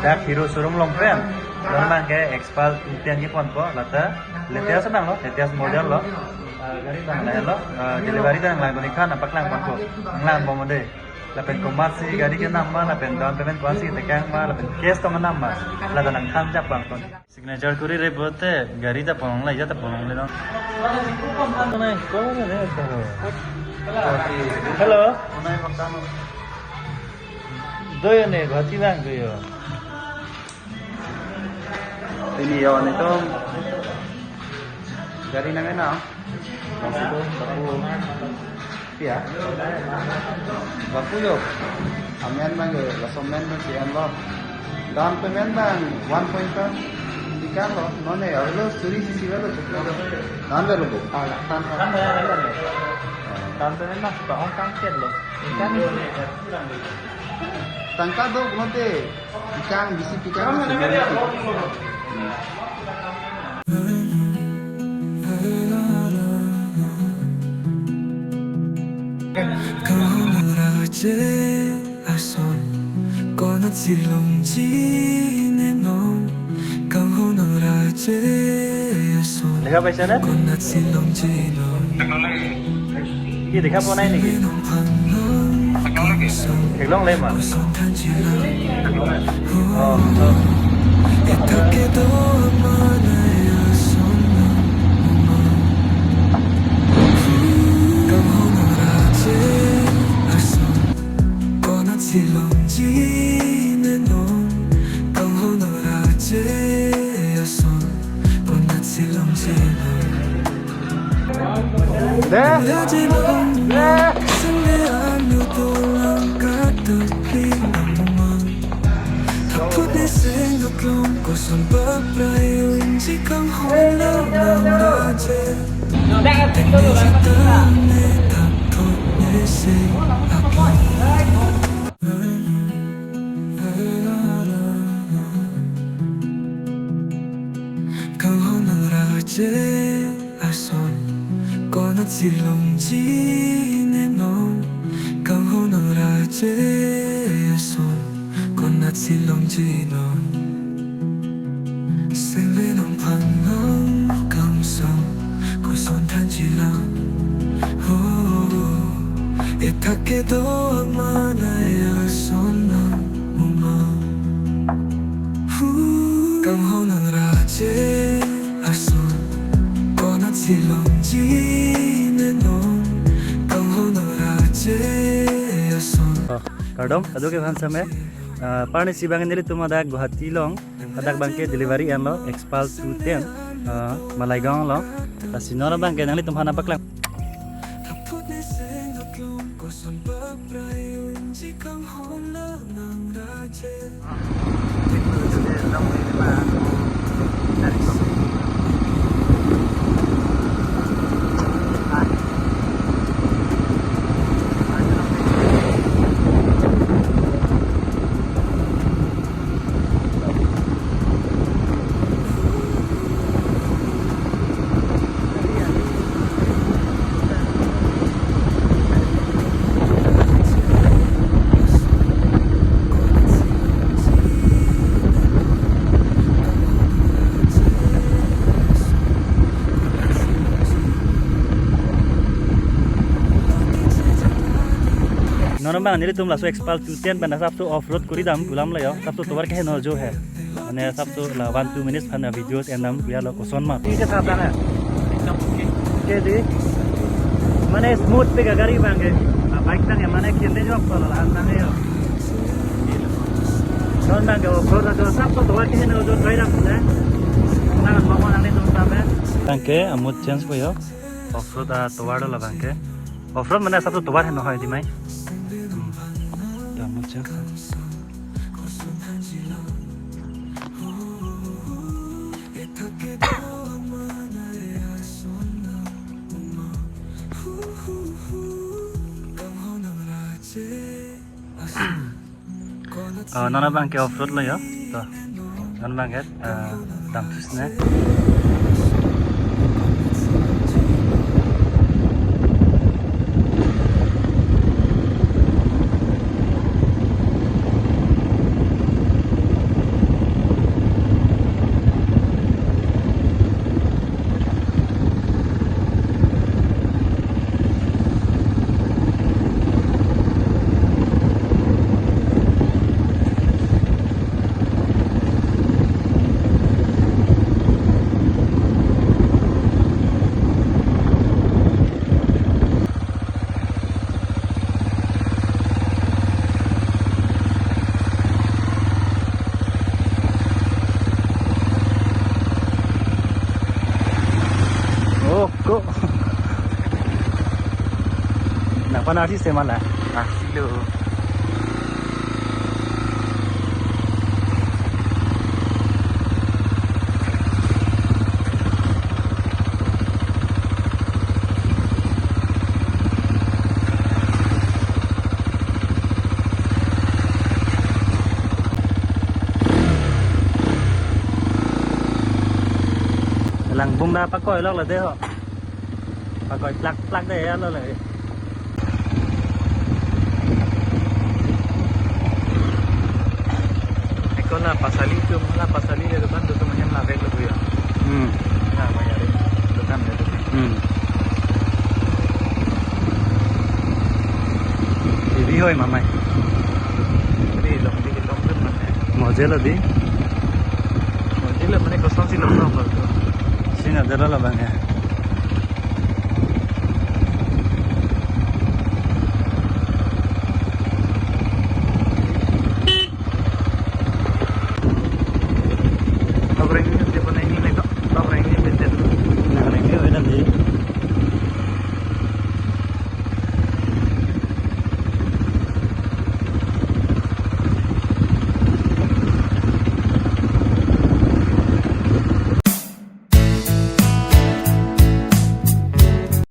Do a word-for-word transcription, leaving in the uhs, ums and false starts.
Dak Hero showroom along pen, non abangke Xpail two ten keponpo, lata latest abang lo, latest model lo. Ah, gari abang lahelo, ah, delivery abang lang koni khan nangpaklang ponpo, nanglang bom de. Lapen komatsi gari kenam ma, lapen down payment komatsi tekang ma, lapen cash tong nam ma, lata nangthan chap bang ton. Signature kuri re pote, gari ta pon la, ija ta pon le no. Hello. Do yo ne, Guwahati abang do yo. Pini yo ne to. Gari nang na. Masih to, aku. Ya. Baku yo. Amen abang yo, laso amen abang si an lo. Down payment abang one point five. Ikan lo, non ne, alo suri sisi lo, cukup lo. Down lo, bu. Ah, down, down, down, down. Down payment abang, ba ong kangket lo. Ikan ni. Tangka do, bu, nanti. Ikan, bisi ikan, bisi ikan. Kanghon nang raje ason, konatsi longji ne non. Kanghon nang raje ason, দেখা পাইছা নে? Konatsi longji non. কি দেখা পোৱা নাই নেকি? Nong phan nong kangsong, theklong le ma? Koson thanji lang. Oh, oh. Ethak kedo amanai ason nang muma. Kanghon nang raje ason, konatsi longji ne non. Kanghon nang raje ason, konatsi longji non. De. Raje non. De. Sele anu dolang kata pling nang muma. Thapot ne seng doklong, koson paprai unji kanghon nang raje. Teng ne jitang ne thapot ne seng apot. Kanghon nang raje ason, konatsi longji ne non. Kanghon nang raje ason, konatsi longji non. Seme nong phan nong kangsong, koson thanji lang. Oh, ethak kedo amanai ason nang muma. Hu, kanghon nang raje ason, konatsi longji ne non. Kanghon nang raje ason. Oh, kardom, kadokave aphan seme. Ah, arnisi abang nelitum hadak Guwahati along, hadak abangke delivery an lo, Xpail two ten, ah, Malaigaon along. Lasi non abangke nanglitum aphan nangpaklang. Non abang nelitum laso Xpail two ten pen asapso off road kuri dam pu alam lo yo. Asapso tovar keheno jo he. Mane asapso la one two minutes aphan videos en dam pu ya lo, koson ma. Thik hai, sab hai. Ekdom okay. Okay ji. Mane smooth pe gari abangke. Ah, bike tang ya, mane khende jo ko la an tang yo. Non abangke off road jo asapso tovar keheno jo try dam ne. Nang mama nang ne dong tame. Tangke, ah, mood change po yo. Off road atovar lo labangke. Off road mane asapso tovar heno hoi di mai. Hmm. Dak mood change. Ah, non abangke off road lo yo. To. Non abangke, ah, dam tus ne. Mana si semana? Ah, silo. Lang bung na pakoi lok la de ho. Pakoi plak plak de ya lo le. Eko la pasali tu, la pasali le dukan tu, tu manyam la bek lo ya. Hmm. Na maya re dukan le tu. Hmm. Ibi hoi mamai. Di long di long tu mana? Moje lo di. Moje lo mane kosong si long long lo tu. Sina dela la bang ya. Top rank ni dia pernah ini lagi, top rank ni.